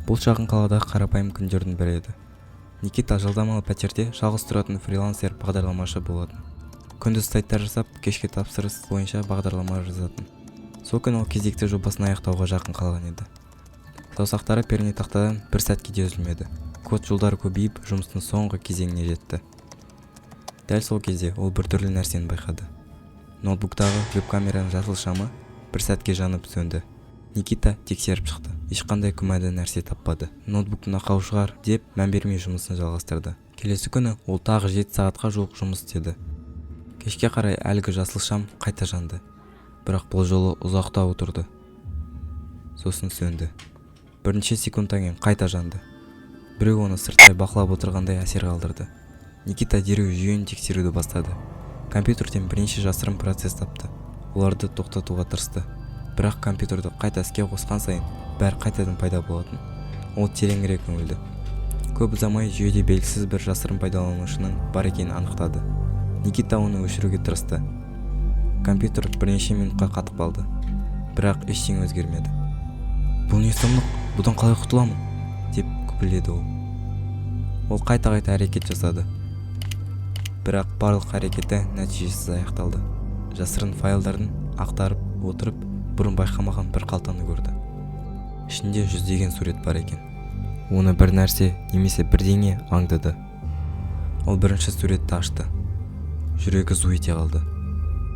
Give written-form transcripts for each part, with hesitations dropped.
Бұл шағын қаладағы қарапайым күндердің бірі еді. Никита жалдамалы пәтерде жалғыз тұратын фрилансер бағдарламашы болатын. Күндіз сайттар жасап, кешке тапсырыс бойынша бағдарлама жазатын. Сол күні ол кезекті жобасын аяқтауға жақын қалған еді. Саусақтары пернетақтадан бір сәтке де үзілмеді. Код жолдары көбейіп, жұмыстың соңғы кезеңіне жетті. Дәл сол кезде ол біртүрлі нәрсені байқады: ноутбуктағы веб-камераның жасыл шамы бір сәтке жанып, сөнді. Никита тексеріп шықты, ешқандай күмәнді нәрсе таппады. Ноутбуктың ақауы шығар деп, мән бермей жұмысын жалғастырды. Келесі күні ол тағы 7 сағатқа жуық жұмыс істеді. Кешке қарай әлгі жасыл шам қайта жанды, бірақ бұл жолы ұзақтау тұрды, сосын сөнді. Бірнеше секундтан кейін қайта жанды. Біреу оны сырттай бақылап отырғандай әсер қалдырды. Никита дереу жүйені тексеруді бастады. Компьютерден бірнеше жасырын процесс тапты, оларды тоқтатуға тырысты, бірақ компьютерді қайта іске қосқан сайын бәрі қайтадан пайда болатын. Ол тереңірек үңілді. Көп ұзамай жүйеде белгісіз бір жасырын пайдаланушының бар екенін анықтады. Никита оны өшіруге тырысты. Компьютер бірнеше минутқа қатып қалды, бірақ ештеңе өзгермеді. «Бұл не сұмдық? Бұдан қалай құтыламын?» – деп күбірледі ол. Ол қайта-қайта әрекет жасады, бірақ барлық әрекеті нәтижесіз аяқталды. Жасырын файлдарын ақтарып отырып, бұрын байқамаған бір қалтаны көрді. Ішінде жүздеген сурет бар екен. Оны бір нәрсе немесе бірдеңе аңдыды. Ол бірінші суретті ашты. Жүрегі зу ете қалды: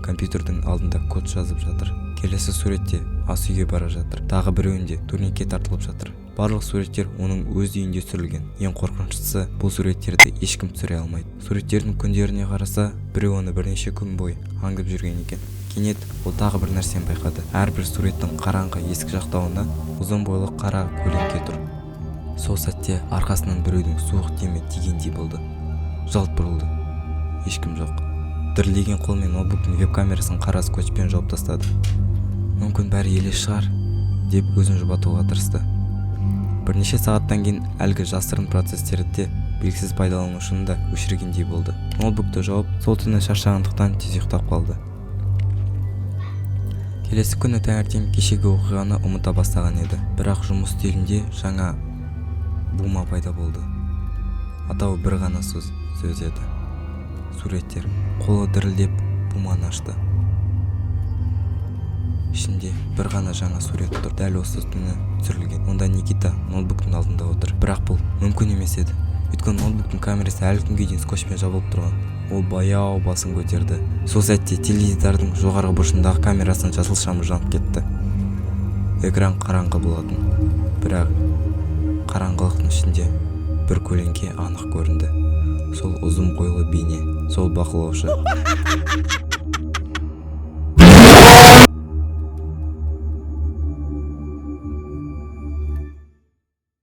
компьютердің алдында код жазып жатыр. Келесі суретте ас үйге бара жатыр, тағы біреуінде турникке тартылып жатыр. Барлық суреттер оның өз үйінде түсірілген. Ең қорқыныштысы, бұл суреттерді ешкім түсіре алмайды. Суреттердің күндеріне қараса, біреу оны бірнеше күн бойы аңдып жүрген екен. Кенет ол тағы бір нәрсені байқады: әрбір суреттің қараңғы есік жақтауында ұзын бойлы қара көлеңке тұр. Сол сәтте арқасынан біреудің суық демі тигендей болды. Жалт бұрылды: ешкім жоқ. Дірілдеген қолмен ноутбуктың веб-камерасын қара скотчпен жауып тастады. Мүмкін, бәрі елес шығар деп өзін жұбатуға тырысты. Бірнеше сағаттан кейін әлгі жасырын процесстерді де, белгісіз пайдаланушыны да өшіргендей болды. Ноутбукты жауып, сол түні шаршағандықтан тез ұйықтап қалды. Келесі күні таңертең кешегі оқиғаны ұмыта бастаған еді, бірақ жұмыс үстелінде жаңа бума пайда болды. Атауы бір ғана сөз еді: суреттер. Қолы дірілдеп буманы ашты. Ішінде бір ғана жаңа сурет тұр, дәл осы түні түсірілген. Онда Никита ноутбуктың алдында отыр. Бірақ бұл мүмкін емес еді, өйткені ноутбуктың камерасы әлі күнге дейін скотчпен жабылып тұрған. Ол баяу басын көтерді. Сол сәтте теледидардың жоғарғы бұрышындағы камерасының жасыл шамы жанып кетті. Экран қараңғы болатын, бірақ қараңғылықтың ішінде бір көлеңке анық көрінді. Сол ұзын бойлы бейне, сол бақылаушы.